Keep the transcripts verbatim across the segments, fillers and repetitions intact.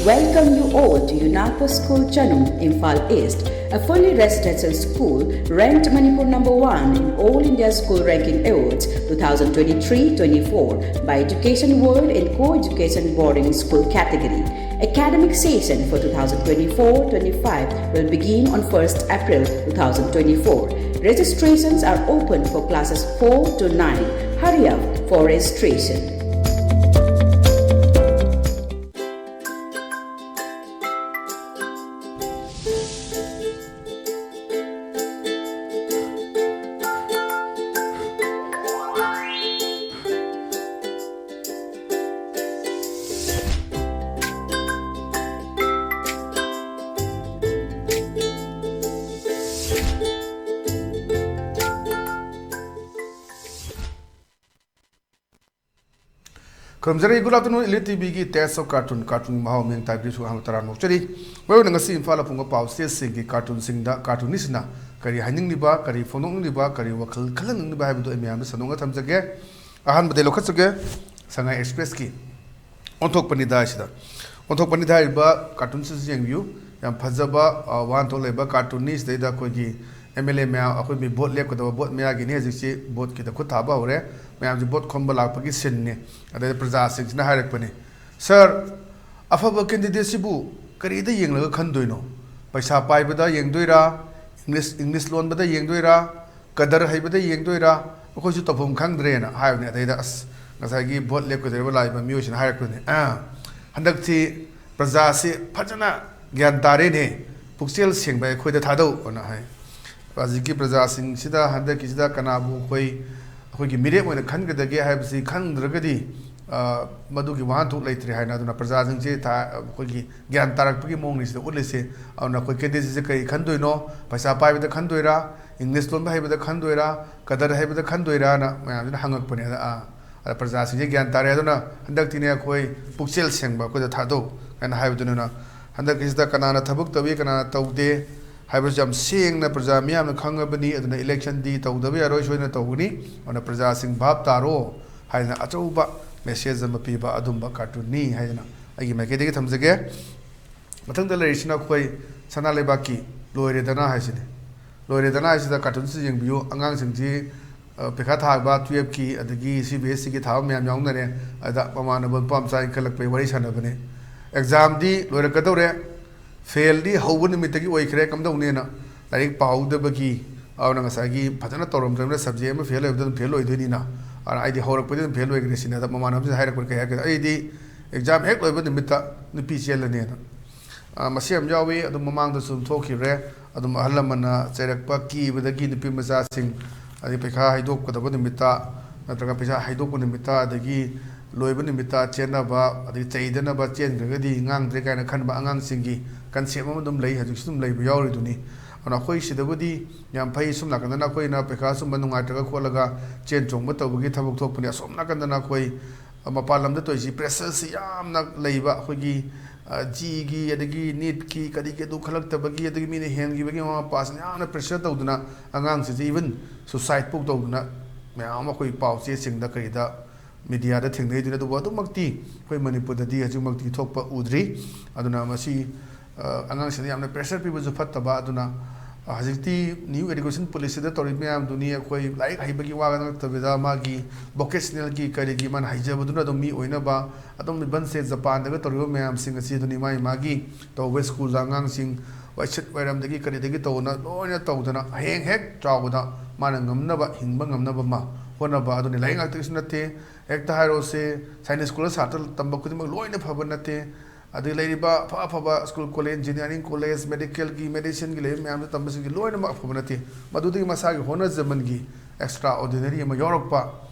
Welcome you all to UNACO School Chanung, Imphal East, a fully residential school ranked Manipur number one in All India School Ranking Awards two thousand twenty-three twenty-four by Education World in Co-Education Boarding School category. Academic session for two thousand twenty-four twenty-five will begin on first April two thousand twenty-four. Registrations are open for classes four to nine. Hurry up for registration. ꯈꯨꯔꯨꯝꯖꯔꯤ꯫ Good afternoon, Elite ꯇꯤꯚꯤꯒꯤ Taste of Cartoon, ꯀꯥꯔꯇꯨꯟꯒꯤ ꯃꯍꯥꯎ ꯃꯤꯡ ꯇꯥꯏꯕꯤꯁꯨ ꯑꯍꯥꯟꯕ ꯇꯔꯥꯝꯅ ꯑꯣꯛꯆꯔꯤ꯫ ꯃꯔꯨꯑꯣꯏꯅ ꯉꯁꯤ ꯏꯝꯐꯥꯜꯗ ꯐꯣꯡꯕ ꯄꯥꯎꯆꯦꯁꯤꯡꯒꯤ ꯀꯥꯔꯇꯨꯟꯁꯤꯡꯗ ꯀꯥꯔꯇꯨꯅꯤꯁꯤꯅ ꯀꯔꯤ ꯍꯥꯏꯅꯤꯡꯂꯤꯕ, ꯀꯔꯤ ꯐꯣꯡꯗꯣꯛꯅꯤꯡꯂꯤꯕ, ꯀꯔꯤ ꯋꯥꯈꯜ ꯈꯜꯍꯟꯅꯤꯡꯂꯤꯕ ꯍꯥꯏꯕꯗꯨ ꯑꯩ ꯃꯌꯥꯝꯗ ꯁꯟꯗꯣꯛꯅ ꯊꯝꯖꯒꯦ꯫ ꯑꯍꯥꯟꯕꯗ ꯂꯧꯈꯠꯆꯒꯦ, ꯁꯉꯥꯏ ꯑꯦꯛꯁꯄ꯭ꯔꯦꯁꯀꯤ ꯑꯣꯟꯊꯣꯛꯄꯅꯤꯗ ꯍꯥꯏꯁꯤꯗ꯫ ꯑꯣꯟꯊꯣꯛꯄꯅꯤꯗ ꯍꯥꯏꯔꯤꯕ ꯀꯥꯔꯇꯨꯟꯁꯤꯁꯨ ꯌꯦꯡꯕꯤꯌꯨ꯫ ꯌꯥꯝ ꯐꯖꯕ, ꯑ, ꯋꯥꯍꯟꯊꯣꯛ ꯂꯩꯕ ꯀꯥꯔꯇꯨꯟꯅꯤ꯫ ꯁꯤꯗꯩꯗ ꯑꯩꯈꯣꯏꯒꯤ ꯑꯦꯝ ꯑꯦꯜ ꯑꯦ ꯃꯌꯥꯝ, ꯑꯩꯈꯣꯏ ꯃꯤ ꯚꯣꯠ ꯂꯦꯞꯀꯗꯕ ꯚꯣꯠ ꯃꯌꯥꯒꯤꯅꯤ꯫ ꯍꯧꯖꯤꯛꯁꯤ ꯚꯣꯠꯀꯤꯗ ꯈꯨꯠ ꯊꯥꯕ ꯍꯧꯔꯦ꯫ ꯃꯌꯥꯝꯁꯤ ꯚꯣꯠ ꯈꯣꯝꯕ ꯂꯥꯛꯄꯒꯤ ꯁꯤꯟꯅꯤ꯫ ꯑꯗꯩꯗ ꯄ꯭ꯔꯖꯥꯁꯤꯡꯁꯤꯅ ꯍꯥꯏꯔꯛꯄꯅꯤ, "ꯁꯥꯔ, ꯑꯐꯕ ꯀꯦꯟꯗꯤꯗꯦꯠꯁꯤꯕꯨ ꯀꯔꯤꯗ ꯌꯦꯡꯂꯒ ꯈꯟꯗꯣꯏꯅꯣ? ꯄꯩꯁꯥ ꯄꯥꯏꯕꯗ ꯌꯦꯡꯗꯣꯏꯔꯥ? English, English ꯂꯣꯟꯕꯗ ꯌꯦꯡꯗꯣꯏꯔꯥ? ꯀꯗꯔ ꯍꯩꯕꯗ ꯌꯦꯡꯗꯣꯏꯔꯥ? ꯑꯩꯈꯣꯏꯁꯨ ꯇꯧꯐꯝ ꯈꯪꯗ꯭ꯔꯦꯅ" ꯍꯥꯏꯕꯅꯤ꯫ ꯑꯗꯩꯗ ꯑꯁ, ꯉꯁꯥꯏꯒꯤ ꯚꯣꯠ ꯂꯦꯞꯀꯗꯧꯔꯤꯕ ꯂꯥꯛꯏꯕ ꯃꯤꯑꯣꯏꯁꯤꯅ ꯍꯥꯏꯔꯛꯄꯅꯤ, "ꯑꯥ, ꯍꯟꯗꯛꯇꯤ ꯄ꯭ꯔꯖꯥꯁꯤ ꯐꯖꯅ ꯒ꯭ꯌꯥꯟ ꯇꯥꯔꯦꯅꯦ, ꯄꯨꯛꯆꯦꯜ ꯁꯦꯡꯕ ꯑꯩꯈꯣꯏꯗ ꯊꯥꯗꯧ" ꯑꯅ ꯍꯥꯏ꯫ ꯍꯧꯖꯤꯛꯀꯤ ꯄ꯭ꯔꯖꯥꯁꯤꯡꯁꯤꯗ ꯍꯟꯗꯛꯀꯤꯁꯤꯗ ꯀꯅꯥꯕꯨ ꯑꯩꯈꯣꯏ, ꯑꯩꯈꯣꯏꯒꯤ ꯃꯤꯔꯦꯞ ꯑꯣꯏꯅ ꯈꯟꯒꯗꯒꯦ ꯍꯥꯏꯕꯁꯤ ꯈꯪꯗ꯭ꯔꯒꯗꯤ, ꯑ, ꯃꯗꯨꯒꯤ ꯋꯥꯍꯟꯊꯣꯛ ꯂꯩꯇ꯭ꯔꯦ ꯍꯥꯏꯅ, ꯑꯗꯨꯅ ꯄ꯭ꯔꯖꯥꯁꯤꯡꯁꯦ ꯊꯥ-, ꯑꯩꯈꯣꯏꯒꯤ ꯒ꯭ꯌꯥꯟ ꯇꯥꯔꯛꯄꯒꯤ ꯃꯑꯣꯡꯅꯤ ꯁꯤꯗ ꯎꯠꯂꯤꯁꯦ꯫ ꯑꯗꯨꯅ ꯑꯩꯈꯣꯏ ꯀꯦꯟꯗꯤꯗꯦꯠꯁꯦ ꯀꯔꯤ ꯈꯟꯗꯣꯏꯅꯣ? ꯄꯩꯁꯥ ꯄꯥꯏꯕꯗ ꯈꯟꯗꯣꯏꯔꯥ? ꯏꯪꯂꯤꯁ ꯂꯣꯟꯕ ꯍꯩꯕꯗ ꯈꯟꯗꯣꯏꯔꯥ? ꯀꯗꯔ ꯍꯩꯕꯗ ꯈꯟꯗꯣꯏꯔꯥꯅ ꯃꯌꯥꯝꯁꯤꯅ ꯍꯪꯉꯛꯄꯅꯦ꯫ ꯑꯗ, ꯑꯥ, ꯑꯗ ꯄ꯭ꯔꯖꯥꯁꯤꯡꯁꯦ ꯒ꯭ꯌꯥꯟ ꯇꯥꯔꯦ꯫ ꯑꯗꯨꯅ ꯍꯟꯗꯛꯇꯤꯅꯦ ꯑꯩꯈꯣꯏ ꯄꯨꯛꯆꯦꯜ ꯁꯦꯡꯕ ꯑꯩꯈꯣꯏꯗ ꯊꯥꯗꯧ ꯍꯥꯏꯅ ꯍꯥꯏꯕꯗꯨꯅꯤꯅ, ꯍꯟꯗꯛꯀꯤꯁꯤꯗ ꯀꯅꯥꯅ ꯊꯕꯛ ꯇꯧꯏ, ꯀꯅꯥꯅ ꯇꯧꯗꯦ ꯍꯥꯏꯕꯁꯨ ꯌꯥꯝ ꯁꯦꯡꯅ ꯄ꯭ꯔꯖꯥ ꯃꯤꯌꯥꯝꯅ ꯈꯪꯉꯕꯅꯤ꯫ ꯑꯗꯨꯅ ꯏꯂꯦꯛꯁꯟꯗꯤ ꯇꯧꯗꯕ ꯌꯥꯔꯣꯏ, ꯁꯣꯏꯗꯅ ꯇꯧꯒꯅꯤ꯫ ꯑꯗꯨꯅ ꯄ꯭ꯔꯖꯥꯁꯤꯡ ꯚꯥꯞ ꯇꯥꯔꯣ ꯍꯥꯏꯗꯅ ꯑꯆꯧꯕ ꯃꯦꯁꯦꯖ ꯑꯃ ꯄꯤꯕ ꯑꯗꯨꯝꯕ ꯀꯥꯔꯇꯨꯟꯅꯤ ꯍꯥꯏꯗꯅ ꯑꯩꯒꯤ ꯃꯥꯏꯀꯩꯗꯒꯤ ꯊꯝꯖꯒꯦ꯫ ꯃꯊꯪꯗ ꯂꯩꯔꯤꯁꯤꯅ ꯑꯩꯈꯣꯏ ꯁꯅꯥ ꯂꯩꯕꯥꯛꯀꯤ ꯂꯣꯏꯔꯦꯗꯅ ꯍꯥꯏꯁꯤꯅꯤ꯫ ꯂꯣꯏꯔꯦꯗꯅ ꯍꯥꯏꯁꯤꯗ ꯀꯥꯔꯇꯨꯟꯁꯤ ꯌꯦꯡꯕꯤꯌꯨ꯫ ꯑꯉꯥꯡꯁꯤꯡꯁꯤ, ꯑ, ꯄꯩꯈꯥ ꯊꯥꯕ, ꯇꯨꯌꯦꯜꯐꯀꯤ, ꯑꯗꯒꯤ ꯁꯤ ꯕꯤ ꯑꯦꯁ ꯁꯤꯒꯤ ꯊꯥꯕ ꯃꯌꯥꯝ ꯌꯥꯎꯅꯔꯦ꯫ ꯑꯗ ꯃꯃꯥꯟꯅꯕ ꯅꯨꯄꯥ ꯃꯆꯥ ꯏꯟꯈꯠꯂꯛꯄꯒꯤ ꯋꯥꯔꯤ ꯁꯥꯟꯅꯕꯅꯦ꯫ ꯑꯦꯛꯖꯥꯝꯗꯤ ꯂꯣꯏꯔꯛꯀꯗꯧꯔꯦ꯫ ꯐꯦꯜꯗꯤ ꯍꯧꯕ ꯅꯨꯃꯤꯠꯇꯒꯤ ꯑꯣꯏꯈ꯭ꯔꯦ, ꯀꯝꯗꯧꯅꯦꯅ? ꯂꯥꯏꯔꯤꯛ ꯄꯥꯍꯧꯗꯕꯒꯤ, ꯑꯗꯨꯅ ꯉꯁꯥꯏꯒꯤ ꯐꯖꯅ ꯇꯧꯔꯝꯗ꯭ꯔꯕꯅꯤꯅ ꯁꯕꯖꯦꯛ ꯑꯃ ꯐꯦꯜ ꯑꯣꯏꯕꯗ ꯑꯗꯨꯝ ꯐꯦꯜ ꯑꯣꯏꯗꯣꯏꯅꯤꯅ꯫ ꯑꯗꯨꯅ ꯑꯩꯗꯤ ꯍꯧꯔꯛꯄꯗꯒꯤ ꯑꯗꯨꯝ ꯐꯦꯜ ꯑꯣꯏꯈ꯭ꯔꯦ ꯁꯤꯅꯤ꯫ ꯑꯗ ꯃꯃꯥꯟꯅꯕꯁꯤꯡꯅ ꯍꯥꯏꯔꯛꯄꯗ ꯀꯩ ꯍꯥꯏꯔꯛꯀꯦ? ꯑꯩꯗꯤ ꯑꯦꯛꯖꯥꯝ ꯍꯦꯛ ꯂꯣꯏꯕ ꯅꯨꯃꯤꯠꯇ ꯅꯨꯄꯤ ꯆꯦꯜꯂꯅꯦꯅ꯫ ꯑ, ꯃꯁꯤ ꯌꯥꯝ ꯌꯥꯎꯏ꯫ ꯑꯗꯨꯝ ꯃꯃꯥꯡꯗꯁꯨ ꯑꯗꯨꯝ ꯊꯣꯛꯈꯤꯕ꯭ꯔꯦ꯫ ꯑꯗꯨꯝ ꯑꯍꯜ ꯂꯃꯟꯅ ꯆꯩꯔꯛꯄ, ꯀꯤꯕꯗꯒꯤ ꯅꯨꯄꯤ ꯃꯆꯥꯁꯤꯡ, ꯑꯗꯩ ꯄꯩꯈꯥ ꯍꯥꯏꯗꯣꯛꯀꯗꯕ ꯅꯨꯃꯤꯠꯇ ꯅꯠꯇ꯭ꯔꯒ ꯄꯩꯈꯥ ꯍꯥꯏꯗꯣꯛꯄ ꯅꯨꯃꯤꯠꯇ, ꯑꯗꯒꯤ ꯂꯣꯏꯕ ꯅꯨꯃꯤꯠꯇ ꯆꯦꯟꯅꯕ, ꯑꯗꯒꯤ ꯆꯩꯗꯅꯕ, ꯆꯦꯟꯈ꯭ꯔꯒꯗꯤ ꯉꯥꯡꯗ꯭ꯔꯦ ꯀꯥꯏꯅ ꯈꯟꯕ ꯑꯉꯥꯡꯁꯤꯡꯒꯤ ꯀꯟꯁꯦꯞ ꯑꯃ ꯑꯗꯨꯝ ꯂꯩ, ꯍꯧꯖꯤꯛꯁꯨ ꯑꯗꯨꯝ ꯂꯩꯕ ꯌꯥꯎꯔꯤꯗꯨꯅꯤ꯫ ꯑꯗꯨꯅ ꯑꯩꯈꯣꯏ ꯁꯤꯗꯕꯨꯗꯤ ꯌꯥꯝ ꯐꯩ, ꯁꯨꯝ ꯅꯥꯀꯟꯗꯅ ꯑꯩꯈꯣꯏꯅ ꯄꯩꯈꯥ ꯁꯨꯝꯕ ꯅꯨꯡꯉꯥꯏꯇ꯭ꯔꯒ ꯈꯣꯠꯂꯒ ꯆꯦꯟ ꯆꯣꯡꯕ ꯇꯧꯕꯒꯤ ꯊꯕꯛ ꯊꯣꯛꯄꯅꯤ꯫ ꯑꯁꯣꯝ ꯅꯥꯀꯟꯗꯅ ꯑꯩꯈꯣꯏ ꯃꯄꯥꯟ ꯂꯝꯗ ꯇꯧꯔꯤꯁꯤ ꯄ꯭ꯔꯦꯁꯔꯁꯤ ꯌꯥꯝꯅ ꯂꯩꯕ, ꯑꯩꯈꯣꯏꯒꯤ, ꯑ, ꯖꯤꯒꯤ, ꯑꯗꯒꯤ ꯅꯤꯠꯀꯤ, ꯀꯔꯤꯒꯤ ꯑꯗꯨ ꯈꯜꯂꯛꯇꯕꯒꯤ, ꯑꯗꯒꯤ ꯃꯤꯅ ꯍꯦꯟꯈꯤꯕꯒꯤ ꯃꯃꯥ ꯃꯄꯥꯁꯤꯅ ꯌꯥꯝꯅ ꯄ꯭ꯔꯦꯁꯔ ꯇꯧꯗꯅ ꯑꯉꯥꯡꯁꯤꯡꯁꯦ ꯏꯚꯟ ꯁꯨꯁꯥꯏꯠ ꯐꯥꯎ ꯇꯧꯗꯅ ꯃꯌꯥꯝ ꯑꯃ ꯑꯩꯈꯣꯏ ꯄꯥꯎ ꯆꯦꯁꯤꯡꯗ ꯀꯔꯤꯗ ꯃꯤꯗꯤꯌꯥꯗ ꯊꯦꯡꯅꯩꯗꯨꯅꯤ꯫ ꯑꯗꯨꯕꯨ ꯑꯗꯨꯃꯛꯇꯤ ꯑꯩꯈꯣꯏ ꯃꯅꯤꯄꯨꯔꯗꯗꯤ ꯍꯧꯖꯤꯛꯃꯛꯇꯤ ꯊꯣꯛꯄ ꯎꯗ꯭ꯔꯤ꯫ ꯑꯗꯨꯅ ꯃꯁꯤ, ꯑ, ꯑꯉꯥꯡꯁꯤꯡꯗ ꯌꯥꯝꯅ ꯄ꯭ꯔꯦꯁꯔ ꯄꯤꯕꯁꯨ ꯐꯠꯇꯕ꯫ ꯑꯗꯨꯅ, ꯑ, ꯍꯧꯖꯤꯛꯇꯤ ꯅ꯭ꯌꯨ ꯑꯦꯗꯨꯀꯦꯁꯟ ꯄꯣꯂꯤꯁꯤꯗ ꯇꯧꯔꯤꯕ ꯃꯌꯥꯝꯗꯨꯅꯤ, ꯑꯩꯈꯣꯏ ꯂꯥꯏꯔꯤꯛ ꯍꯩꯕꯒꯤ ꯋꯥ ꯅꯠꯇꯕꯤꯗ ꯃꯥꯒꯤ ꯚꯣꯀꯦꯁꯅꯦꯜꯒꯤ ꯀꯔꯤꯒꯤ ꯃꯥꯅ ꯍꯩꯖꯕꯗꯨꯅ ꯑꯗꯨꯝ ꯃꯤ ꯑꯣꯏꯅꯕ, ꯑꯗꯨꯝ ꯏꯚꯟꯁꯦ ꯖꯄꯥꯟꯗꯒ ꯇꯧꯔꯤꯕ ꯃꯌꯥꯝꯁꯤꯡ ꯑꯁꯤ ꯑꯗꯨꯅꯤ꯫ ꯃꯥꯒꯤ ꯃꯥꯒꯤ ꯇꯧꯕ ꯁ꯭ꯀꯨꯜꯗ ꯑꯉꯥꯡꯁꯤꯡ ꯋꯥꯏꯁꯤꯠ ꯋꯥꯏꯔꯝꯗꯒꯤ ꯀꯔꯤꯗꯒꯤ ꯇꯧꯗꯅ ꯂꯣꯏꯅ ꯇꯧꯗꯅ ꯍꯌꯦꯡ ꯍꯦꯛ ꯆꯥꯎꯕꯗ ꯃꯥꯅ ꯉꯝꯅꯕ, ꯍꯤꯡꯕ ꯉꯝꯅꯕ ꯑꯃ ꯍꯣꯠꯅꯕ ꯑꯗꯨꯅꯤ꯫ ꯂꯥꯏꯔꯤꯛ ꯉꯥꯛꯇꯒꯤꯁꯨ ꯅꯠꯇꯦ꯫ ꯍꯦꯛꯇ ꯍꯥꯏꯔꯣꯁꯦ, ꯁꯥꯏꯅꯤꯛ ꯁ꯭ꯀꯨꯜꯗ ꯁꯥꯇ꯭ꯔ ꯇꯝꯕ ꯈꯨꯗꯤꯡꯃꯛ ꯂꯣꯏꯅ ꯐꯕ ꯅꯠꯇꯦ꯫ ꯑꯗꯩ ꯂꯩꯔꯤꯕ ꯑꯐ ꯑꯐꯕ ꯁ꯭ꯀꯨꯜ, ꯀꯣꯂꯦꯖ, ꯏꯟꯖꯤꯅꯤꯌꯥꯔꯤꯡ ꯀꯣꯂꯦꯖ, ꯃꯦꯗꯤꯀꯦꯜꯒꯤ, ꯃꯦꯗꯤꯁꯤꯟꯒꯤ ꯂꯩꯔꯤꯕ ꯃꯌꯥꯝꯗ ꯇꯝꯕꯁꯤꯡꯁꯤ ꯂꯣꯏꯅꯃꯛ ꯑꯐꯕ ꯅꯠꯇꯦ꯫ ꯃꯗꯨꯗꯒꯤ ꯃꯁꯥꯒꯤ ꯍꯣꯠꯅꯖꯃꯟꯒꯤ ꯑꯦꯛꯁꯇ꯭ꯔꯥ ꯑꯣꯔꯗꯤꯅꯔꯤ ꯑꯃ ꯌꯥꯎꯔꯛꯄ,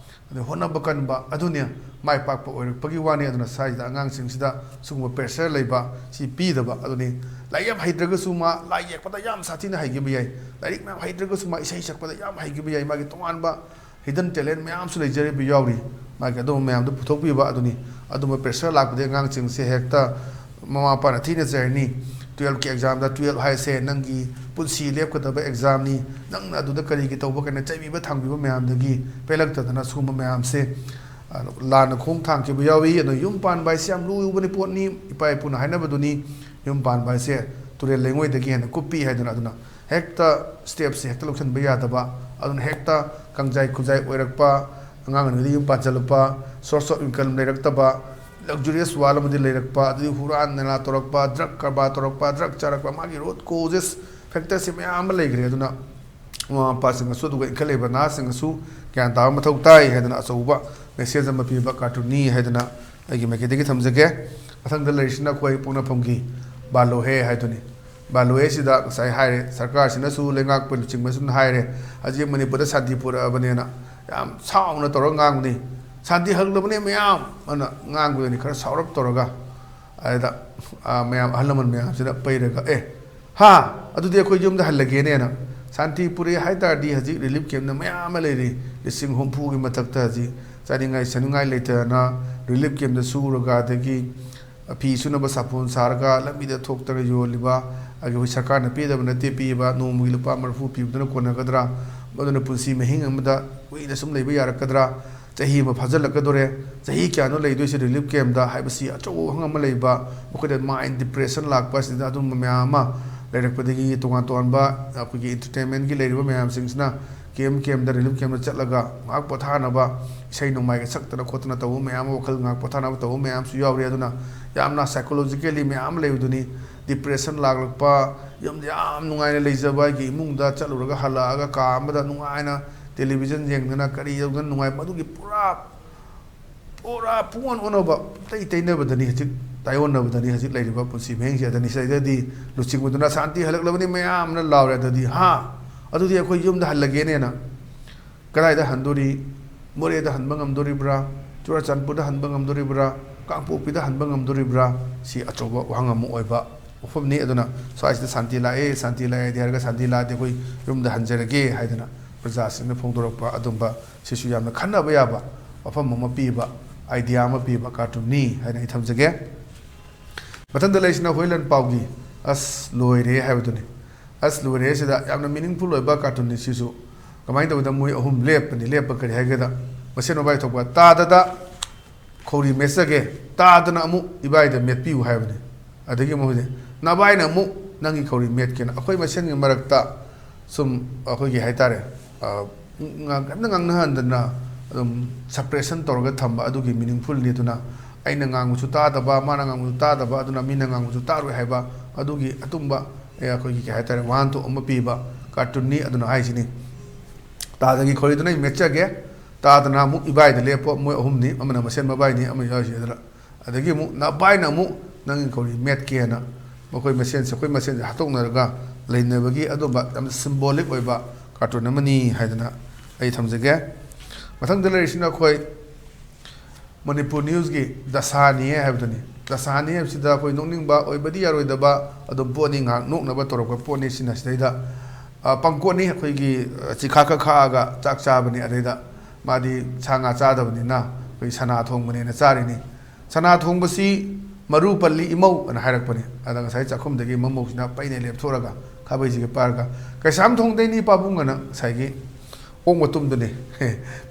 ꯑꯗꯩ ꯍꯣꯠꯅꯕ ꯀꯟꯕ ꯑꯗꯨꯅꯤ ꯃꯥꯏ ꯄꯥꯛꯄ ꯑꯣꯏꯔꯛꯄꯒꯤ ꯋꯥꯅꯤ꯫ ꯑꯗꯨꯅ ꯁ꯭ꯋꯥꯏꯁꯤꯗ ꯑꯉꯥꯡꯁꯤꯡꯁꯤꯗ ꯁꯤꯒꯨꯝꯕ ꯄ꯭ꯔꯦꯁꯔ ꯂꯩꯕ ꯁꯤ ꯄꯤꯗꯕ ꯑꯗꯨꯅꯤ꯫ ꯂꯥꯏꯔꯤꯛ ꯌꯥꯝ ꯍꯩꯇ꯭ꯔꯒꯁꯨ ꯃꯥ ꯂꯥꯏ ꯌꯦꯛꯄꯗ ꯌꯥꯝ ꯁꯥꯊꯤꯅ ꯍꯩꯈꯤꯕ ꯌꯥꯏ, ꯂꯥꯏꯔꯤꯛ ꯃꯌꯥꯝ ꯍꯩꯇ꯭ꯔꯒꯁꯨ ꯃꯥ ꯏꯁꯩ ꯁꯛꯄꯗ ꯌꯥꯝ ꯍꯩꯈꯤꯕ ꯌꯥꯏ, ꯃꯥꯒꯤ ꯇꯣꯉꯥꯟꯕ ꯍꯤꯗꯟ ꯇꯦꯂꯦꯟ ꯃꯌꯥꯝꯁꯨ ꯂꯩꯖꯔꯤꯕ ꯌꯥꯎꯔꯤ꯫ ꯃꯥꯒꯤ ꯑꯗꯨꯝꯕ ꯃꯌꯥꯝꯗꯨ ꯄꯨꯊꯣꯛꯄꯤꯕ ꯑꯗꯨꯅꯤ꯫ ꯑꯗꯨꯝꯕ ꯄ꯭ꯔꯦꯁꯔ ꯂꯥꯛꯄꯗꯒꯤ ꯑꯉꯥꯡꯁꯤꯡꯁꯦ ꯍꯦꯛꯇ ꯃꯃꯥ ꯃꯄꯥꯅ ꯊꯤꯅ ꯆꯩꯔꯅꯤ꯫ ꯇꯨꯌꯦꯜꯐꯀꯤ ꯑꯦꯛꯖꯥꯝꯗ, "ꯇꯨꯌꯦꯜꯐ ꯍꯥꯏꯁꯦ ꯅꯪꯒꯤ ꯄꯨꯟꯁꯤ ꯂꯦꯞꯀꯗꯕ ꯑꯦꯛꯖꯥꯝꯅꯤ, ꯅꯪꯅ ꯑꯗꯨꯗ ꯀꯔꯤꯒꯤ ꯇꯧꯕ?" ꯀꯥꯏꯅ ꯆꯩꯕꯤꯕ ꯊꯥꯡꯕꯤꯕ ꯃꯌꯥꯝꯗꯒꯤ ꯄꯦꯜꯂꯛꯇꯗꯅ ꯁꯤꯒꯨꯝꯕ ꯃꯌꯥꯝꯁꯦ, ꯂꯥꯟꯅ ꯈꯣꯡ ꯊꯥꯡꯈꯤꯕ ꯌꯥꯎꯏ꯫ ꯑꯗꯨꯅ ꯌꯨꯝ ꯄꯥꯟꯕ ꯍꯥꯏꯁꯦ ꯌꯥꯝ ꯂꯨꯕꯅꯤ ꯄꯣꯠꯅꯤ꯫ ꯏꯄꯥ ꯏꯄꯨꯅ ꯍꯥꯏꯅꯕꯗꯨꯅꯤ, ꯌꯨꯝ ꯄꯥꯟꯕ ꯍꯥꯏꯁꯦ ꯇꯨꯔꯦꯜ ꯂꯩꯉꯣꯏꯗꯒꯤ ꯍꯦꯟꯅ ꯀꯨꯞꯄꯤ ꯍꯥꯏꯗꯅ꯫ ꯑꯗꯨꯅ ꯍꯦꯛꯇ ꯁ꯭ꯇꯦꯞꯁꯦ ꯍꯦꯛꯇ ꯂꯧꯁꯤꯟꯕ ꯌꯥꯗꯕ, ꯑꯗꯨꯅ ꯍꯦꯛꯇ ꯀꯪꯖꯥꯏ ꯈꯨꯖꯥꯏ ꯑꯣꯏꯔꯛꯄ, ꯑꯉꯥꯡ ꯑꯅꯤꯗ ꯌꯨꯝ ꯄꯥꯟꯁꯤꯜꯂꯛꯄ, source of income ꯂꯩꯔꯛꯇꯕ, luxurious ꯋꯥꯜ ꯑꯃꯗꯤ ꯂꯩꯔꯛꯄ, ꯑꯗꯨꯗꯤ ꯍꯨꯔꯥꯟ ꯅꯦꯂꯥ ꯇꯧꯔꯛꯄ, ꯗ꯭ꯔꯒ ꯀꯔꯕꯥꯔ ꯇꯧꯔꯛꯄ, ꯗ꯭ꯔꯒ ꯆꯥꯔꯛꯄ, ꯃꯥꯒꯤ root causes, factorꯁꯦ ꯃꯌꯥꯝ ꯑꯃ ꯂꯩꯈ꯭ꯔꯦ꯫ ꯑꯗꯨꯅ ꯃꯃꯥ ꯃꯄꯥꯁꯤꯡꯅꯁꯨ, ꯑꯗꯨꯒ ꯏꯟꯈꯠꯂꯛꯏꯕ ꯅꯍꯥꯁꯤꯡꯅꯁꯨ ꯒ꯭ꯌꯥꯟ ꯇꯥꯕ ꯃꯊꯧ ꯇꯥꯏ ꯍꯥꯏꯗꯅ ꯑꯆꯧꯕ message ꯑꯃ ꯄꯤꯕ cartoonꯅꯤ ꯍꯥꯏꯗꯅ ꯑꯩꯒꯤ ꯃꯥꯏꯀꯩꯗꯒꯤ ꯊꯝꯖꯒꯦ꯫ ꯃꯊꯪꯗ ꯂꯩꯔꯤꯁꯤꯅ ꯑꯩꯈꯣꯏ ꯄꯣꯛꯅꯐꯝꯒꯤ ꯕꯥꯂꯣꯍꯦ ꯍꯥꯏꯗꯨꯅꯤ꯫ ꯕꯥꯂꯣꯍꯦꯁꯤꯗ ꯉꯁꯥꯏ ꯍꯥꯏꯔꯦ, ꯁꯔꯀꯥꯔꯁꯤꯅꯁꯨ ꯂꯩꯉꯥꯛꯄ ꯂꯨꯆꯤꯡꯕꯁꯤꯡꯅ ꯍꯥꯏꯔꯦ, ꯍꯧꯖꯤꯛ ꯃꯅꯤꯄꯨꯔꯗ ꯁꯥꯟꯇꯤ ꯄꯨꯔꯛꯑꯕꯅꯦꯅ ꯌꯥꯝ ꯁꯥꯎꯅ ꯇꯧꯔꯒ ꯉꯥꯡꯕꯅꯤ꯫ "ꯁꯥꯟꯇꯤ ꯍꯜꯂꯛꯂꯕꯅꯦ ꯃꯌꯥꯝ" ꯑꯅ ꯉꯥꯡꯕꯗꯨꯅꯤ ꯈꯔ ꯁꯥꯎꯔꯞ ꯇꯧꯔꯒ꯫ ꯑꯗꯨꯗ, ꯑ, ꯃꯌꯥꯝ, ꯑꯍꯜ ꯂꯃꯟ ꯃꯌꯥꯝꯁꯤꯅ ꯄꯩꯔꯒ, "ꯑꯦ, ꯍꯥ, ꯑꯗꯨꯗꯤ ꯑꯩꯈꯣꯏ ꯌꯨꯝꯗ ꯍꯜꯂꯒꯦꯅꯦꯅ"꯫ ꯁꯥꯟꯇꯤ ꯄꯨꯔꯛꯑꯦ ꯍꯥꯏ ꯇꯥꯔꯗꯤ ꯍꯧꯖꯤꯛ relief campꯇ ꯃꯌꯥꯝ ꯑꯃ ꯂꯩꯔꯤ, ꯂꯤꯁꯤꯡ ꯍꯨꯝꯐꯨꯒꯤ ꯃꯊꯛꯇ ꯍꯧꯖꯤꯛ ꯆꯥꯅꯤꯡꯉꯥꯏ ꯁꯦꯠꯅꯤꯡꯉꯥꯏ ꯂꯩꯇꯗꯅ relief campꯇ ꯁꯨꯔꯒ, ꯑꯗꯒꯤ ꯐꯤ ꯁꯨꯅꯕ ꯁꯥꯄꯣꯟ ꯁꯥꯔꯒ ꯂꯝꯕꯤꯗ ꯊꯣꯛꯇꯅ ꯌꯣꯜꯂꯤꯕ, ꯑꯗꯒꯤ ꯑꯩꯈꯣꯏ ꯁꯔꯀꯥꯔꯅ ꯄꯤꯗꯕ ꯅꯠꯇꯦ, ꯄꯤꯕ ꯅꯣꯡꯃꯒꯤ ꯂꯨꯄꯥ ꯃꯔꯤꯐꯨ ꯄꯤꯕꯗꯨꯅ ꯀꯣꯟꯅꯒꯗ꯭ꯔꯥ? ꯃꯗꯨꯅ ꯄꯨꯟꯁꯤ ꯃꯍꯤꯡ ꯑꯃꯗ ꯀꯨꯏꯅ ꯁꯨꯝ ꯂꯩꯕ ꯌꯥꯔꯛꯀꯗ꯭ꯔꯥ? ꯆꯍꯤ ꯑꯃ ꯐꯥꯖꯤꯜꯂꯛꯀꯗꯣꯔꯦ, ꯆꯍꯤ ꯀꯌꯥꯅꯣ ꯂꯩꯗꯣꯏꯁꯦ relief campꯇ ꯍꯥꯏꯕꯁꯤ ꯑꯆꯧꯕ ꯋꯥꯍꯪ ꯑꯃ ꯂꯩꯕ, ꯃꯈꯣꯏꯗ mind depression ꯂꯥꯛꯄ ꯑꯁꯤꯗ ꯑꯗꯨꯝꯕ ꯃꯌꯥꯝ ꯑꯃ ꯂꯩꯔꯛꯄꯗꯒꯤ ꯇꯣꯉꯥꯟ ꯇꯣꯉꯥꯟꯕ ꯑꯩꯈꯣꯏꯒꯤ entertainmentꯀꯤ ꯂꯩꯔꯤꯕ ꯃꯌꯥꯝꯁꯤꯡꯁꯤꯅ camp campꯇ relief campꯇ ꯆꯠꯂꯒ ꯉꯥꯏꯍꯥꯛ ꯄꯣꯊꯥꯅꯕ ꯏꯁꯩ ꯅꯣꯡꯃꯥꯏꯒ ꯁꯛꯇꯅ ꯈꯣꯠꯇꯅ ꯇꯧꯕ ꯃꯌꯥꯝ ꯑꯃ, ꯋꯥꯈꯜ ꯉꯥꯏꯍꯥꯛ ꯄꯣꯊꯥꯅꯕ ꯇꯧꯕ ꯃꯌꯥꯝꯁꯨ ꯌꯥꯎꯔꯤ꯫ ꯑꯗꯨꯅ ꯌꯥꯝꯅ psychologically ꯃꯌꯥꯝ ꯑꯃ ꯂꯩꯕꯗꯨꯅꯤ꯫ Depression ꯂꯥꯛꯂꯛꯄ, ꯌꯨꯝꯗ ꯌꯥꯝ ꯅꯨꯡꯉꯥꯏꯅ ꯂꯩꯖꯕ ꯑꯩꯒꯤ ꯏꯃꯨꯡꯗ ꯆꯠꯂꯨꯔꯒ ꯍꯜꯂꯛꯑꯒ ꯀꯥ ꯑꯃꯗ ꯅꯨꯡꯉꯥꯏꯅ television ꯌꯦꯡꯗꯅ ꯀꯔꯤ ꯇꯧꯗꯅ ꯅꯨꯡꯉꯥꯏ, ꯃꯗꯨꯒꯤ ꯄꯨꯔꯥ, ꯄꯨꯔꯥ ꯄꯨꯡꯑꯣꯟ ꯑꯣꯟꯅꯕ, ꯇꯩ ꯇꯩꯅꯕꯗꯅꯤ ꯍꯧꯖꯤꯛ, ꯇꯥꯏꯑꯣꯟꯅꯕꯗꯅꯤ ꯍꯧꯖꯤꯛ ꯂꯩꯔꯤꯕ ꯄꯨꯟꯁꯤ ꯃꯍꯤꯡꯁꯦ꯫ ꯑꯗꯅꯤ ꯁꯤꯗꯩꯗꯗꯤ ꯂꯨꯆꯤꯡꯕꯗꯨꯅ "ꯁꯥꯟꯇꯤ ꯍꯜꯂꯛꯂꯕꯅꯤ ꯃꯌꯥꯝꯅ" ꯂꯥꯎꯔꯦ꯫ ꯑꯗꯨꯗꯤ, ꯍꯥ? ꯑꯗꯨꯗꯤ ꯑꯩꯈꯣꯏ ꯌꯨꯝꯗ ꯍꯜꯂꯒꯦꯅꯦꯅ꯫ ꯀꯗꯥꯏꯗ ꯍꯟꯗꯣꯔꯤ? ꯃꯣꯔꯦꯗ ꯍꯟꯕ ꯉꯝꯗꯣꯔꯤꯕ꯭ꯔꯥ? ꯆꯨꯔꯥꯆꯥꯟꯄꯨꯔꯗ ꯍꯟꯕ ꯉꯝꯗꯣꯔꯤꯕ꯭ꯔꯥ? ꯀꯥꯡꯄꯣꯛꯄꯤꯗ ꯍꯟꯕ ꯉꯝꯗꯣꯔꯤꯕ꯭ꯔꯥ? ꯁꯤ ꯑꯆꯧꯕ ꯋꯥꯍꯪ ꯑꯃ ꯑꯣꯏꯕ ꯋꯥꯐꯝꯅꯤ꯫ ꯑꯗꯨꯅ ꯁ꯭ꯋꯥꯏꯁꯤꯗ ꯁꯥꯟꯇꯤ ꯂꯥꯛꯑꯦ, ꯁꯥꯟꯇꯤ ꯂꯥꯛꯑꯦꯗꯤ ꯍꯥꯏꯔꯒ ꯁꯥꯟꯇꯤ ꯂꯥꯛꯑꯗꯤ ꯑꯩꯈꯣꯏ ꯌꯨꯝꯗ ꯍꯟꯖꯔꯒꯦ ꯍꯥꯏꯗꯅ ꯄ꯭ꯔꯖꯥꯁꯤꯡꯅ ꯐꯣꯡꯗꯣꯔꯛꯄ ꯑꯗꯨꯝꯕ, ꯁꯤꯁꯨ ꯌꯥꯝꯅ ꯈꯟꯅꯕ ꯌꯥꯕ ꯋꯥꯐꯝ ꯑꯃ ꯄꯤꯕ, idea ꯑꯃ ꯄꯤꯕ cartoonꯅꯤ ꯍꯥꯏꯅ ꯑꯩ ꯊꯝꯖꯒꯦ꯫ ꯃꯊꯪꯗ ꯂꯩꯔꯤꯁꯤꯅ ꯍꯣꯏꯂꯟ ꯄꯥꯎꯒꯤ "ꯑꯁ ꯂꯣꯏꯔꯦ" ꯍꯥꯏꯕꯗꯨꯅꯤ꯫ "ꯑꯁ ꯂꯣꯏꯔꯦ" ꯁꯤꯗ ꯌꯥꯝꯅ meaningful ꯑꯣꯏꯕ cartoonꯅꯤ ꯁꯤꯁꯨ꯫ ꯀꯃꯥꯏꯅ ꯇꯧꯕꯗ ꯃꯣꯏ ꯑꯍꯨꯝ ꯂꯦꯞꯄꯅꯤ, ꯂꯦꯞꯄ ꯀꯔꯤ ꯍꯥꯏꯒꯦꯗ, ꯃꯁꯦꯟ ꯃꯕꯥꯏ ꯊꯣꯛꯄ꯫ "ꯇꯥꯗꯗ ꯈꯧꯔꯤ ꯃꯦꯠꯆꯒꯦ, ꯇꯥꯗꯅ ꯑꯃꯨꯛ ꯏꯕꯥꯏꯗ ꯃꯦꯠꯄꯤꯌꯨ" ꯍꯥꯏꯕꯅꯤ꯫ ꯑꯗꯒꯤ ꯑꯃꯨꯛ ꯍꯧꯖꯤꯛ, "ꯅꯕꯥꯏꯅ ꯑꯃꯨꯛ ꯅꯪꯒꯤ ꯈꯧꯔꯤ ꯃꯦꯠꯀꯦꯅ" ꯑꯩꯈꯣꯏ ꯃꯁꯦꯟꯒꯤ ꯃꯔꯛꯇ ꯁꯨꯝ ꯑꯩꯈꯣꯏꯒꯤ ꯍꯥꯏꯇꯥꯔꯦ, ꯑ, ꯉꯥꯡ-, ꯀꯩꯝꯇ ꯉꯥꯡꯅꯍꯟꯗꯅ ꯑꯗꯨꯝ suppression ꯇꯧꯔꯒ ꯊꯝꯕ ꯑꯗꯨꯒꯤ meaningfulꯅꯤ꯫ ꯑꯗꯨꯅ ꯑꯩꯅ ꯉꯥꯡꯕꯁꯨ ꯇꯥꯗꯕ, ꯃꯥꯅ ꯉꯥꯡꯕꯁꯨ ꯇꯥꯗꯕ, ꯑꯗꯨꯅ ꯃꯤꯅ ꯉꯥꯡꯕꯁꯨ ꯇꯥꯔꯣꯏ ꯍꯥꯏꯕ ꯑꯗꯨꯒꯤ ꯑꯗꯨꯝꯕ, ꯑꯦ, ꯑꯩꯈꯣꯏꯒꯤ ꯀꯩ ꯍꯥꯏꯇꯥꯔꯦ, ꯋꯥꯍꯟꯊꯣꯛ ꯑꯃ ꯄꯤꯕ cartoonꯅꯤ꯫ ꯑꯗꯨꯅ ꯍꯥꯏꯁꯤꯅꯤ, "ꯇꯥꯗꯒꯤ ꯈꯧꯔꯤꯗꯨꯅ ꯑꯩ ꯃꯦꯠꯆꯒꯦ, ꯇꯥꯗꯅ ꯑꯃꯨꯛ ꯏꯕꯥꯏꯗ ꯂꯦꯞꯄꯣ", ꯃꯣꯏ ꯑꯍꯨꯝꯅꯤ, ꯑꯃꯅ ꯃꯁꯦꯟ ꯃꯕꯥꯏꯅꯤ, ꯑꯃ ꯌꯥꯎꯔꯤꯁꯤ꯫ ꯑꯗꯨꯅ ꯑꯗꯒꯤ ꯑꯃꯨꯛ ꯅꯕꯥꯏꯅ ꯑꯃꯨꯛ ꯅꯪꯒꯤ ꯈꯧꯔꯤ ꯃꯦꯠꯀꯦꯅ ꯃꯈꯣꯏ ꯃꯁꯦꯟꯁꯦ, ꯑꯩꯈꯣꯏ ꯃꯁꯦꯟꯁꯦ ꯍꯥꯠꯇꯣꯛꯅꯔꯒ ꯂꯩꯅꯕꯒꯤ ꯑꯗꯨꯝꯕ ꯌꯥꯝꯅ symbolic ꯑꯣꯏꯕ cartoon ꯑꯃꯅꯤ ꯍꯥꯏꯗꯅ ꯑꯩ ꯊꯝꯖꯒꯦ꯫ ꯃꯊꯪꯗ ꯂꯩꯔꯤꯁꯤꯅ ꯑꯩꯈꯣꯏ ꯃꯅꯤꯄꯨꯔ newsꯀꯤ ꯗꯁꯥꯅꯤ ꯍꯥꯏꯕꯗꯨꯅꯤ꯫ ꯗꯁꯥꯅꯤ ꯍꯥꯏꯕꯁꯤꯗ ꯑꯩꯈꯣꯏ ꯅꯣꯛꯅꯤꯡꯕ ꯑꯣꯏꯕꯗꯤ ꯌꯥꯔꯣꯏꯗꯕ ꯑꯗꯨꯝ ꯄꯣꯠꯅꯤ, ꯉꯥꯏꯍꯥꯛ ꯅꯣꯛꯅꯕ ꯇꯧꯔꯛꯄ ꯄꯣꯠꯅꯤ꯫ ꯁꯤꯅ ꯁꯤꯗꯩꯗ, ꯑ, ꯄꯪꯀꯣꯠꯅꯤ, ꯑꯩꯈꯣꯏꯒꯤ, ꯑ, ꯆꯤꯈꯥ ꯈꯛ ꯈꯥꯛꯑꯒ ꯆꯥꯛ ꯆꯥꯕꯅꯤ꯫ ꯑꯗꯩꯗ ꯃꯥꯗꯤ ꯁꯥ ꯉꯥ ꯆꯥꯗꯕꯅꯤꯅ ꯑꯩꯈꯣꯏ ꯁꯅꯥ ꯊꯣꯡꯕꯅꯦꯅ ꯆꯥꯔꯤꯅꯤ꯫ "ꯁꯅꯥ ꯊꯣꯡꯕꯁꯤ ꯃꯔꯨ ꯄꯜꯂꯤ ꯏꯃꯧ" ꯑꯅ ꯍꯥꯏꯔꯛꯄꯅꯤ꯫ ꯑꯗ ꯉꯁꯥꯏ ꯆꯥꯛꯈꯨꯝꯗꯒꯤ ꯃꯃꯧꯁꯤꯅ ꯄꯩꯅ ꯂꯦꯞꯊꯣꯛꯑꯒ ꯈꯥꯕꯩꯁꯤꯒ ꯄꯥꯏꯔꯒ, "ꯀꯩꯁꯥꯝ ꯊꯣꯡꯗꯩꯅꯤ ꯄꯥꯕꯨꯡ" ꯑꯅ ꯉꯁꯥꯏꯒꯤ ꯑꯣꯛ ꯃꯇꯨꯝꯗꯨꯅꯤ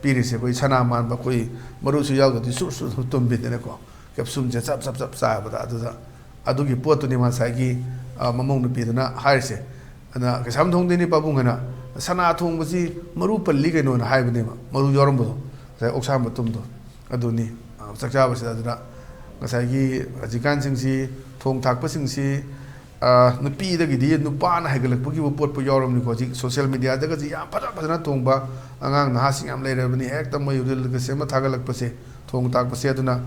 ꯄꯤꯔꯤꯁꯦ꯫ ꯑꯩꯈꯣꯏ ꯁꯅꯥ ꯃꯥꯟꯕ, ꯑꯩꯈꯣꯏ ꯃꯔꯨꯁꯨ ꯌꯥꯎꯗ꯭ꯔꯗꯤ ꯁꯨꯔ ꯁꯨꯔ ꯁꯨꯔ ꯇꯨꯝꯕꯤꯗꯅꯀꯣ, ꯀꯦꯞꯁꯨꯜꯁꯦ ꯆꯞ ꯆꯞ ꯆꯞ ꯆꯥꯕꯗ꯫ ꯑꯗꯨꯗ ꯑꯗꯨꯒꯤ ꯄꯣꯠꯇꯨꯅꯤ ꯉꯁꯥꯏꯒꯤ, ꯑ, ꯃꯃꯧ ꯅꯨꯄꯤꯗꯨꯅ ꯍꯥꯏꯔꯤꯁꯦ꯫ ꯑꯗꯨꯅ "ꯀꯩꯁꯥꯝ ꯊꯣꯡꯗꯩꯅꯤ ꯄꯥꯕꯨꯡ" ꯍꯥꯏꯅ, "ꯁꯅꯥ ꯊꯣꯡꯕꯁꯤ ꯃꯔꯨ ꯄꯜꯂꯤ ꯀꯩꯅꯣꯅ" ꯍꯥꯏꯕꯅꯦꯕ, ꯃꯔꯨ ꯌꯥꯎꯔꯝꯕꯗꯣ, ꯉꯁꯥꯏ ꯑꯣꯛꯁꯥ ꯃꯇꯨꯝꯗꯣ꯫ ꯑꯗꯨꯅꯤ, ꯑ, ꯆꯥꯛ ꯆꯥꯕꯁꯤꯗ꯫ ꯑꯗꯨꯅ ꯉꯁꯥꯏꯒꯤ ꯍꯧꯖꯤꯛꯀꯥꯟꯁꯤꯡꯁꯤ, ꯊꯣꯡ ꯊꯥꯛꯄꯁꯤꯡꯁꯤ, ꯑ, ꯅꯨꯄꯤꯗꯒꯤꯗꯤ ꯅꯨꯄꯥꯅ ꯍꯩꯒꯠꯂꯛꯄꯒꯤ ꯄꯣꯠꯄꯨ ꯌꯥꯎꯔꯕꯅꯤꯀꯣ꯫ ꯍꯧꯖꯤꯛ social mediaꯗꯒꯁꯤ ꯌꯥꯝ ꯐꯖ ꯐꯖꯅ ꯊꯣꯡꯕ ꯑꯉꯥꯡ ꯅꯍꯥꯁꯤꯡ ꯌꯥꯝ ꯂꯩꯔꯕꯅꯤ꯫ ꯍꯦꯛꯇ ꯃꯣꯏ reelꯒ ꯁꯦꯝꯃ ꯊꯥꯒꯠꯂꯛꯄꯁꯦ, ꯊꯣꯡ ꯊꯥꯛꯄꯁꯦ꯫ ꯑꯗꯨꯅ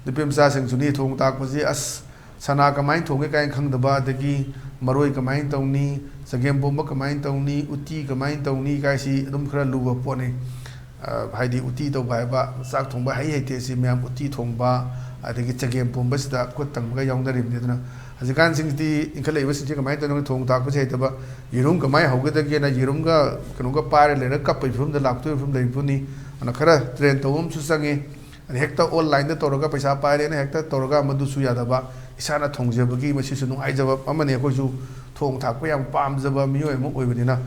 ꯅꯨꯄꯤ ꯃꯆꯥꯁꯤꯡꯁꯨꯅꯤ, ꯊꯣꯡ ꯊꯥꯛꯄꯁꯤ, ꯑꯁ, ꯁꯅꯥ ꯀꯃꯥꯏꯅ ꯊꯣꯡꯒꯦ ꯀꯥꯏꯅ ꯈꯪꯗꯕ, ꯑꯗꯒꯤ ꯃꯔꯣꯏ ꯀꯃꯥꯏꯅ ꯇꯧꯅꯤ, ꯆꯒꯦꯝ ꯄꯣꯝꯕ ꯀꯃꯥꯏꯅ ꯇꯧꯅꯤ, ꯎꯇꯤ ꯀꯃꯥꯏꯅ ꯇꯧꯅꯤ ꯀꯥꯏꯁꯤ ꯑꯗꯨꯝ ꯈꯔ ꯂꯨꯕ ꯄꯣꯠꯅꯤ꯫ ꯑ, ꯍꯥꯏꯗꯤ ꯎꯇꯤ ꯇꯧꯕ ꯍꯥꯏꯕ, ꯆꯥꯛ ꯊꯣꯡꯕ ꯍꯩ ꯍꯩꯇꯦ ꯁꯤ ꯃꯌꯥꯝ, ꯎꯇꯤ ꯊꯣꯡꯕ, ꯑꯗꯒꯤ ꯆꯒꯦꯝ ꯄꯣꯝꯕꯁꯤꯗ ꯈꯨꯠ ꯇꯪꯕꯒ ꯌꯥꯎꯅꯔꯤꯕꯅꯤ꯫ ꯑꯗꯨꯅ ꯍꯧꯖꯤꯛꯀꯥꯟꯁꯤꯡꯁꯤꯗꯤ ꯏꯟꯈꯠꯂꯛꯏꯕꯁꯤꯡꯁꯤ ꯀꯃꯥꯏꯅ ꯇꯧꯔꯤꯅꯣ, ꯊꯣꯡ ꯊꯥꯛꯄꯁꯤ ꯍꯩꯇꯕ, ꯌꯦꯔꯨꯝ ꯀꯃꯥꯏꯅ ꯍꯧꯒꯗꯒꯦꯅ ꯌꯦꯔꯨꯝꯒ ꯀꯩꯅꯣꯒ ꯄꯥꯏꯔ ꯂꯩꯔꯒ ꯀꯞꯄꯒꯤ ꯐꯤꯕꯝꯗ ꯂꯥꯛꯇꯣꯏꯕ ꯐꯤꯕꯝ ꯂꯩꯕꯅꯤ꯫ ꯑꯗꯨꯅ ꯈꯔ train ꯇꯧꯕ ꯑꯃꯁꯨ ꯆꯪꯉꯤ꯫ ꯑꯗ ꯍꯦꯛꯇ onlineꯗ ꯇꯧꯔꯒ ꯄꯩꯁꯥ ꯄꯥꯏꯔꯦꯅ ꯍꯦꯛꯇ ꯇꯧꯔꯒ ꯃꯗꯨꯁꯨ ꯌꯥꯗꯕ, ꯏꯁꯥꯅ ꯊꯣꯡꯖꯕꯒꯤ ꯃꯁꯤꯁꯨ ꯅꯨꯡꯉꯥꯏꯖꯕ ꯑꯃꯅꯤ꯫ ꯑꯩꯈꯣꯏꯁꯨ ꯊꯣꯡ ꯊꯥꯛꯄ ꯌꯥꯝ ꯄꯥꯝꯖꯕ ꯃꯤꯑꯣꯏ ꯑꯃ ꯑꯣꯏꯕꯅꯤꯅ,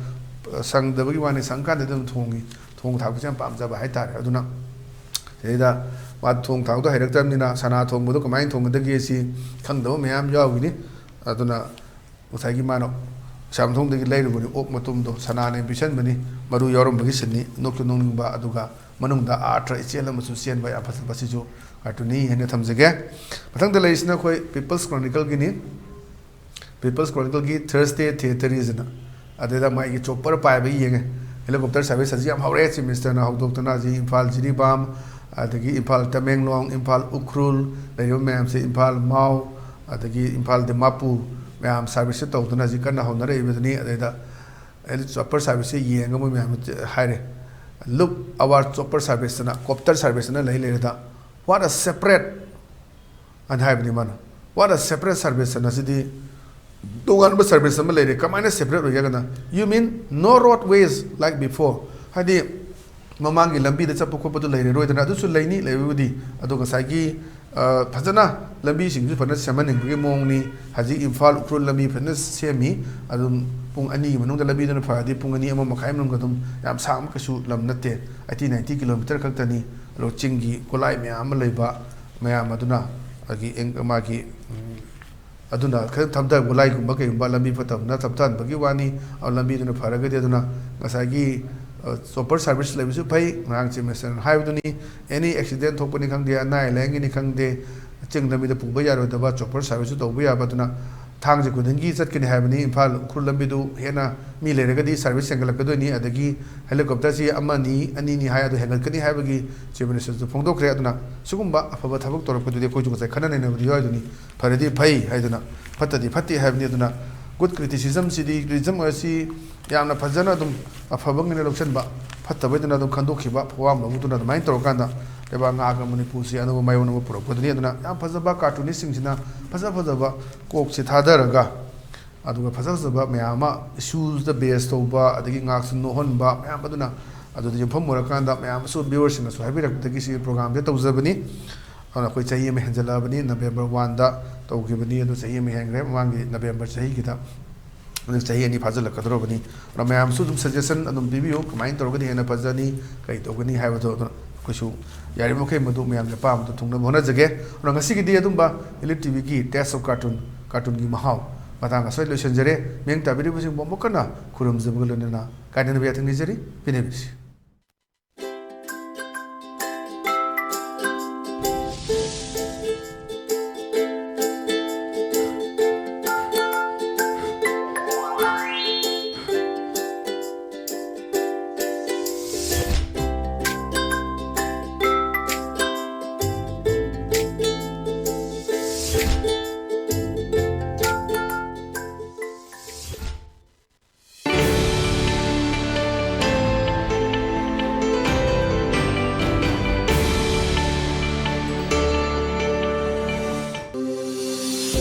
ꯑ, ꯁꯪꯗꯕꯒꯤ ꯋꯥꯅꯤ, ꯁꯪꯀꯥꯟꯗꯗꯤ ꯑꯗꯨꯝ ꯊꯣꯡꯉꯤ꯫ ꯊꯣꯡ ꯊꯥꯛꯄꯁꯦ ꯌꯥꯝ ꯄꯥꯝꯖꯕ ꯍꯥꯏꯇꯥꯔꯦ꯫ ꯑꯗꯨꯅ ꯁꯤꯗꯩꯗ ꯃꯥ ꯊꯣꯡ ꯊꯥꯛꯇꯣ ꯍꯩꯔꯛꯇꯕꯅꯤꯅ ꯁꯅꯥ ꯊꯣꯡꯕꯗꯣ ꯀꯃꯥꯏꯅ ꯊꯣꯡꯒꯗꯒꯦ ꯁꯤ ꯈꯪꯗꯕ ꯃꯌꯥꯝ ꯌꯥꯎꯈꯤꯅꯤ꯫ ꯑꯗꯨꯅ ꯉꯁꯥꯏꯒꯤ ꯃꯥꯅ ꯁꯥꯝꯊꯣꯡꯗꯒꯤ ꯂꯩꯔꯨꯕꯅꯤ ꯑꯣꯛ ꯃꯇꯨꯝꯗꯣ, ꯁꯅꯥꯅꯦ ꯄꯤꯁꯟꯕꯅꯤ, ꯃꯔꯨ ꯌꯥꯎꯔꯝꯕꯒꯤ ꯁꯤꯟꯅꯤ, ꯅꯣꯛꯁꯨ ꯅꯣꯛꯅꯤꯡꯕ, ꯑꯗꯨꯒ ꯃꯅꯨꯡꯗ ꯑꯥꯔꯊ ꯏꯆꯦꯜ ꯑꯃꯁꯨ ꯆꯦꯟꯕ ꯌꯥꯝ ꯐꯖꯕ, ꯁꯤꯁꯨ ꯀꯥꯔꯇꯨꯟꯅꯤ ꯍꯥꯏꯅ ꯊꯝꯖꯒꯦ꯫ ꯃꯊꯪꯗ ꯂꯩꯔꯤꯁꯤꯅ ꯑꯩꯈꯣꯏ People's Chronicleꯒꯤꯅꯤ꯫ People's Chronicleꯒꯤ Thursday Theateries ꯑꯅ, ꯑꯗꯨꯗ ꯃꯥꯒꯤ ꯆꯣꯞꯄꯔ ꯄꯥꯏꯕ ꯌꯦꯡꯉꯦ꯫ ꯍꯦꯂꯤꯀꯣꯞꯇꯔ ꯁꯥꯔꯚꯤꯁ ꯍꯧꯖꯤꯛ ꯌꯥꯝ ꯍꯧꯔꯦ, ꯆꯤꯐ ꯃꯤꯅꯤꯁꯇꯔꯅ ꯍꯧꯗꯣꯛꯇꯅ ꯍꯧꯖꯤꯛ ꯏꯝꯐꯥꯜ ꯖꯤꯔꯤꯕꯥꯝ, ꯑꯗꯒꯤ ꯏꯝꯐꯥꯜ ꯇꯃꯦꯡꯂꯣꯡ, ꯏꯝꯐꯥꯜ ꯎꯈ꯭ꯔꯨꯜ ꯂꯩꯔꯤꯕ ꯃꯌꯥꯝꯁꯦ, ꯏꯝꯐꯥꯜ ꯃꯥꯎ, ꯑꯗꯒꯤ ꯏꯝꯐꯥꯜ ꯗꯤꯃꯥꯄꯨꯔ ꯃꯌꯥꯝ ꯁꯥꯔꯚꯤꯁꯁꯦ ꯇꯧꯗꯅ ꯍꯧꯖꯤꯛ ꯀꯟꯅ ꯍꯧꯅꯔꯛꯏꯕꯗꯨꯅꯤ꯫ ꯑꯗꯩꯗ ꯆꯣꯞꯄꯔ ꯁꯥꯔꯚꯤꯁꯁꯦ ꯌꯦꯡꯉꯒ ꯃꯣꯏ ꯃꯌꯥꯝ ꯍꯥꯏꯔꯦ, "Look, our chopper service" ꯑꯅ, ꯀꯣꯞꯇꯔ ꯁꯥꯔꯚꯤꯁ ꯑꯅ ꯂꯩ ꯂꯩꯔꯦꯗ, "What a separate" ꯑꯅ ꯍꯥꯏꯕꯅꯤ ꯃꯥꯅ꯫ "What a separate service" ꯑꯅ, ꯁꯤꯗꯤ ꯇꯣꯉꯥꯟꯕ ꯁꯥꯔꯚꯤꯁ ꯑꯃ ꯂꯩꯔꯦ꯫ ꯀꯃꯥꯏꯅ ꯁꯦꯄꯔꯦꯠ ꯑꯣꯏꯒꯦ ꯍꯥꯏꯔꯒꯅ, "You mean no roadways like before?" ꯍꯥꯏꯗꯤ ꯃꯃꯥꯡꯒꯤ ꯂꯝꯕꯤꯗ ꯆꯠꯄ ꯈꯣꯠꯄꯗꯨ ꯂꯩꯔꯔꯣꯏꯗꯅ, ꯑꯗꯨꯁꯨ ꯂꯩꯅꯤ, ꯂꯩꯕꯕꯨꯗꯤ꯫ ꯑꯗꯣ ꯉꯁꯥꯏꯒꯤ, ꯑ, ꯐꯖꯅ ꯂꯝꯕꯤꯁꯤꯡꯁꯨ ꯐꯖꯅ ꯁꯦꯝꯍꯟꯅꯤꯡꯕꯒꯤ ꯃꯑꯣꯡꯅꯤ꯫ ꯍꯧꯖꯤꯛ ꯏꯝꯐꯥꯜ ꯎꯈ꯭ꯔꯨꯜ ꯂꯝꯕꯤ ꯐꯖꯅ ꯁꯦꯝꯃꯤ꯫ ꯑꯗꯨꯝ ꯄꯨꯡ ꯑꯅꯤꯒꯤ ꯃꯅꯨꯡꯗ ꯂꯝꯕꯤꯗꯨꯅ ꯐꯔꯗꯤ ꯄꯨꯡ ꯑꯅꯤ, ꯑꯃ ꯃꯈꯥꯏ ꯃꯅꯨꯡꯗ ꯑꯗꯨꯝ, ꯌꯥꯝ ꯁꯥꯡꯕ ꯀꯩꯁꯨ ꯂꯝ ꯅꯠꯇꯦ, eighty ninety kilometre ꯈꯛꯇꯅꯤ꯫ ꯑꯗꯣ ꯆꯤꯡꯒꯤ ꯒꯣꯂꯥꯏ ꯃꯌꯥꯝ ꯑꯃ ꯂꯩꯕ ꯃꯌꯥꯝ ꯑꯗꯨꯅ, ꯑꯗꯒꯤ ꯑꯦꯡ-, ꯃꯥꯒꯤ, ꯎꯝ, ꯑꯗꯨꯅ ꯈꯤꯇꯪ ꯊꯝꯊ-, ꯒꯣꯂꯥꯏꯒꯨꯝꯕ ꯀꯩꯒꯨꯝꯕ ꯂꯝꯕꯤ ꯐꯠꯇꯕꯅ ꯊꯝꯊꯍꯟꯕꯒꯤ ꯋꯥꯅꯤ꯫ ꯑ, ꯂꯝꯕꯤꯗꯨꯅ ꯐꯔꯒꯗꯤ, ꯑꯗꯨꯅ ꯉꯁꯥꯏꯒꯤ, ꯑ, ꯆꯣꯞꯄꯔ ꯁꯥꯔꯚꯤꯁ ꯂꯩꯕꯁꯨ ꯐꯩ꯫ ꯉꯔꯥꯡ ꯆꯤꯐ ꯃꯤꯅꯤꯁꯇꯔꯅ ꯍꯥꯏꯕꯗꯨꯅꯤ, ꯑꯦꯅꯤ ꯑꯦꯛꯁꯤꯗꯦꯟ ꯊꯣꯛꯄꯅꯤ ꯈꯪꯗꯦ, ꯑꯅꯥ ꯂꯥꯏꯌꯦꯡꯒꯤꯅꯤ ꯈꯪꯗꯦ, ꯆꯤꯡ ꯂꯝꯕꯤꯗ ꯄꯨꯕ ꯌꯥꯔꯣꯏꯗꯕ ꯆꯣꯞꯄꯔ ꯁꯥꯔꯚꯤꯁꯁꯨ ꯇꯧꯕ ꯌꯥꯕ꯫ ꯑꯗꯨꯅ ꯊꯥꯡꯖ ꯈꯨꯗꯤꯡꯒꯤ ꯆꯠꯀꯅꯤ ꯍꯥꯏꯕꯅꯤ꯫ ꯏꯝꯐꯥꯜ ꯎꯈ꯭ꯔꯨꯜ ꯂꯝꯕꯤꯗꯨ ꯍꯦꯟꯅ ꯃꯤ ꯂꯩꯔꯒꯗꯤ ꯁꯥꯔꯚꯤꯁ ꯍꯦꯟꯒꯠꯂꯛꯀꯗꯣꯏꯅꯤ, ꯑꯗꯒꯤ ꯍꯦꯂꯤꯀꯣꯞꯇꯔꯁꯤ ꯑꯃꯅꯤ, ꯑꯅꯤꯅꯤ ꯍꯥꯏ, ꯑꯗꯨ ꯍꯦꯟꯒꯠꯀꯅꯤ ꯍꯥꯏꯕꯒꯤ ꯆꯤꯐ ꯃꯤꯅꯤꯁꯇꯔꯁꯨ ꯐꯣꯡꯗꯣꯛꯈ꯭ꯔꯦ꯫ ꯑꯗꯨꯅ ꯁꯤꯒꯨꯝꯕ ꯑꯐꯕ ꯊꯕꯛ ꯇꯧꯔꯛꯄꯗꯨꯗꯤ ꯑꯩꯈꯣꯏꯁꯨ ꯉꯁꯥꯏ ꯈꯟꯅ ꯅꯩꯅꯕꯗꯤ ꯌꯥꯎꯔꯤꯗꯨꯅꯤ꯫ ꯐꯔꯗꯤ ꯐꯩ ꯍꯥꯏꯗꯨꯅ, ꯐꯠꯇꯗꯤ ꯐꯠꯇꯦ ꯍꯥꯏꯕꯅꯤ꯫ ꯑꯗꯨꯅ ꯒꯨꯗ ꯀ꯭ꯔꯤꯇꯤꯁꯤꯖꯝꯁꯤꯗꯤ, ꯀ꯭ꯔꯤꯇꯤꯁꯤꯖꯝ ꯑꯁꯤ ꯌꯥꯝꯅ ꯐꯖꯅ ꯑꯗꯨꯝ ꯑꯐꯕꯉꯩꯅ ꯂꯧꯁꯤꯟꯕ, ꯐꯠꯇꯕꯩꯗꯨꯅ ꯑꯗꯨꯝ ꯈꯟꯗꯣꯛꯈꯤꯕ, ꯐꯋꯥ ꯃꯕꯨꯗꯨꯅ ꯑꯗꯨꯃꯥꯏꯅ ꯇꯧꯔꯀꯥꯟꯗ ꯂꯩꯕꯥꯛ ꯉꯥꯛꯑꯒ ꯃꯅꯤꯄꯨꯔꯁꯤ ꯑꯅꯧꯕ ꯃꯥꯏꯑꯣꯟ ꯑꯃ ꯄꯨꯔꯛꯄꯗꯨꯅꯤ꯫ ꯑꯗꯨꯅ ꯌꯥꯝ ꯐꯖꯕ ꯀꯥꯔꯇꯨꯅꯤꯁꯁꯤꯡꯁꯤꯅ ꯐꯖ ꯐꯖꯕ ꯀꯣꯛꯁꯦ ꯊꯥꯗꯔꯒ, ꯑꯗꯨꯒ ꯐꯖ ꯐꯖꯕ ꯃꯌꯥꯝ ꯑꯃ, ꯏꯁꯨꯁꯤꯗ ꯕꯦꯁ ꯇꯧꯕ, ꯑꯗꯒꯤ ꯉꯥꯛꯁꯨ ꯅꯣꯛꯍꯟꯕ ꯃꯌꯥꯝ ꯑꯗꯨꯅ, ꯑꯗꯨꯗ ꯌꯨꯝꯐꯝ ꯑꯣꯏꯔꯀꯥꯟꯗ ꯃꯌꯥꯝ ꯑꯃꯁꯨ ꯚ꯭ꯌꯨꯋꯔꯁꯤꯡꯅꯁꯨ ꯍꯥꯏꯕꯤꯔꯛꯄꯗꯒꯤ ꯁꯤꯒꯤ ꯄ꯭ꯔꯣꯒ꯭ꯔꯥꯝꯁꯦ ꯇꯧꯖꯕꯅꯤ꯫ ꯑꯗꯨꯅ ꯑꯩꯈꯣꯏ ꯆꯍꯤ ꯑꯃ ꯍꯦꯟꯖꯜꯂꯛꯑꯕꯅꯤ, ꯅꯕꯦꯝꯕꯔ ꯋꯥꯟꯗ ꯇꯧꯈꯤꯕꯅꯤ, ꯑꯗꯨ ꯆꯍꯤ ꯑꯃ ꯍꯦꯟꯈ꯭ꯔꯦ, ꯃꯃꯥꯡꯒꯤ ꯅꯕꯦꯝꯕꯔ ꯆꯍꯤꯒꯤꯗ꯫ ꯍꯧꯖꯤꯛ ꯆꯍꯤ ꯑꯅꯤ ꯐꯥꯖꯤꯜꯂꯛꯀꯗꯧꯔꯕꯅꯤ꯫ ꯑꯗꯨꯅ ꯃꯌꯥꯝꯁꯨ ꯑꯗꯨꯝ ꯁꯖꯦꯁꯟ ꯑꯗꯨꯝ ꯄꯤꯕꯤꯌꯨ, ꯀꯃꯥꯏꯅ ꯇꯧꯔꯒꯗꯤ ꯍꯦꯟꯅ ꯐꯖꯅꯤ, ꯀꯔꯤ ꯇꯧꯒꯅꯤ ꯍꯥꯏꯕꯗꯣ꯫ ꯑꯗꯨꯅ ꯑꯩꯈꯣꯏꯁꯨ ꯌꯥꯔꯤꯕꯃꯈꯩ ꯃꯗꯨ ꯃꯌꯥꯝꯒꯤ ꯑꯄꯥꯝꯕꯗꯨ ꯊꯨꯡꯅꯕ ꯍꯣꯠꯅꯖꯒꯦ꯫ ꯑꯗꯨꯅ ꯉꯁꯤꯒꯤꯗꯤ ꯑꯗꯨꯝꯕ Elite ꯇꯤꯚꯤꯒꯤ Taste of Cartoon, ꯀꯥꯔꯇꯨꯟꯒꯤ ꯃꯍꯥꯎ ꯃꯇꯥꯡ ꯑꯁꯤꯗ ꯂꯣꯏꯁꯤꯟꯖꯔꯦ꯫ ꯃꯤꯠꯌꯦꯡ ꯇꯥꯕꯤꯔꯤꯕꯁꯤꯡꯕꯨ ꯑꯃꯨꯛ ꯍꯟꯅ ꯈꯨꯔꯨꯝꯖꯕꯒ ꯂꯣꯏꯅꯅ ꯀꯥꯏꯅꯅꯕ ꯌꯥꯊꯪ ꯅꯤꯖꯔꯤ꯫ ꯄꯤꯅꯕꯤꯔꯁꯤ꯫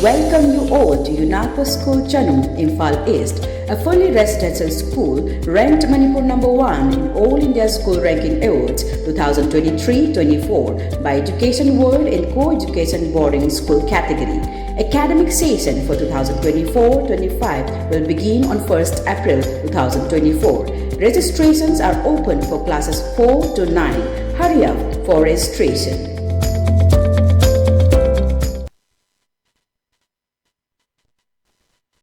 Welcome you all to UNACO School Chanum, Imphal East, a fully residential school ranked Manipur number one in All India School Ranking Awards two thousand twenty-three twenty-four by Education World in co-education boarding school category. Academic session for two thousand twenty-four twenty-five will begin on first April two thousand twenty-four. Registrations are open for classes four to nine. Hurry up for registration.